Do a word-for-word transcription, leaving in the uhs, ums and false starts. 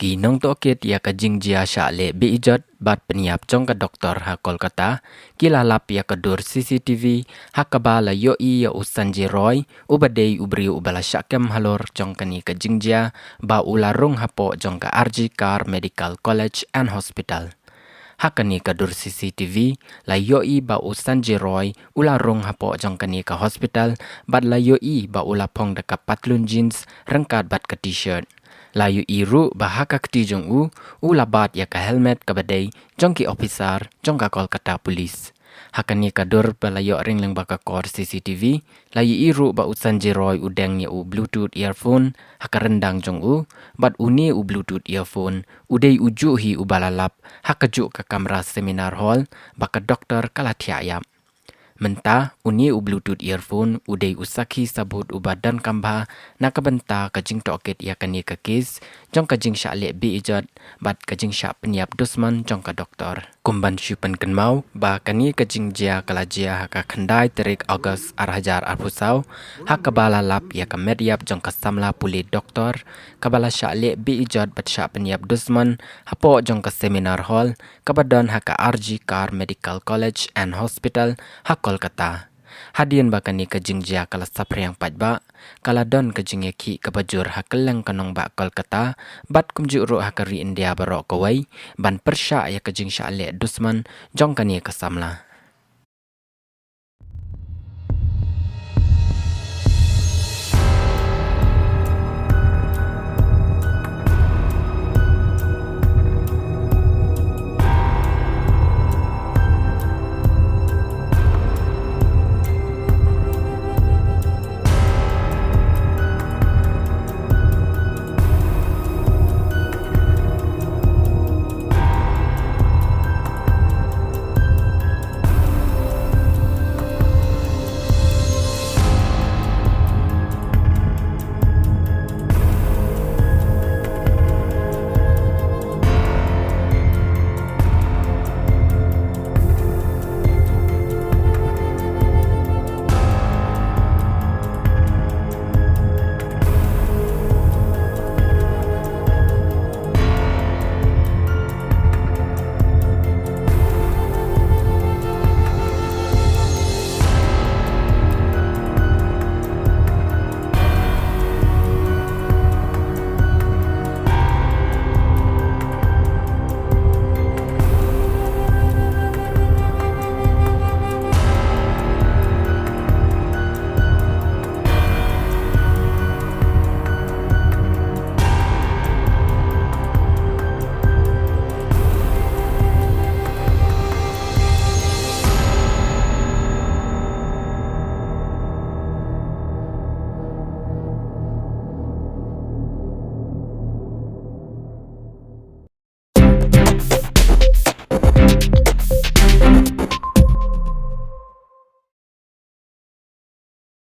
Ki nongtohkit ïa ka jingjia shah leh beh-ijot bad pynïap jong ka doktor ha Kolkata ki la lap ïa ka dur C C T V ha kaba la ïohi ïa u Sanjay Roy, uba dei u briew uba la shah kem halor jong kane ka jingjia ba u la rung hapoh jong ka R G Kar Medical College and Hospital. Ha kane ka dur C C T V la ïohi ba u Sanjay Roy u la rung hapoh jong kane ka hospital bad la ïohi ba u la phong da ka patlun jeans ryngkat bad ka t-shirt. La ïohi ruh ba ha ka kti jong u, u la bat ïa ka helmet kaba dei jong ki officer jong ka Kolkata Police. Ha kane ka dur ba la ïoh ring lyngba ka kor C C T V, la ïohi ruh ba u Sanjay Roy u deng ïa u Bluetooth earphone ha ka ryndang jong u, bad une u Bluetooth earphone u dei u juh hi uba la lap ha kajuh ka kamra seminar hall ba ka doktor ka la thiah ïap. Mynta une u Bluetooth earphone u dei u sakhi sabut uba donkam bha na ka bynta ka jingtohkit ïa kane ka kes jong ka jingshah leh beh-ijot bad ka jingshah pynïap dusmon jong ka doktor. Kum ban shu pynkynmaw ba kane ka jingjia ka la jia ha ka khyndai tarik August ar hajar arphew saw, ha kaba la lap ïa ka met ïap jong ka samla pule doktor kaba la shah leh beh-ijot bad shah pynïap dusmon hapoh jong ka seminar hall kaba don ha ka R G Kar Medical College and Hospital ha Kolkata. Hadien ba kane ka jingjia ka la saphriang paidbah, ka la don ka jingïakhih kaba jur ha kylleng ka nongbah Kolkata bad kumjuh ruh ha ka ri India baroh kawei ban pyrshah ïa ka jingshah leh dusmon jong kane ka samla.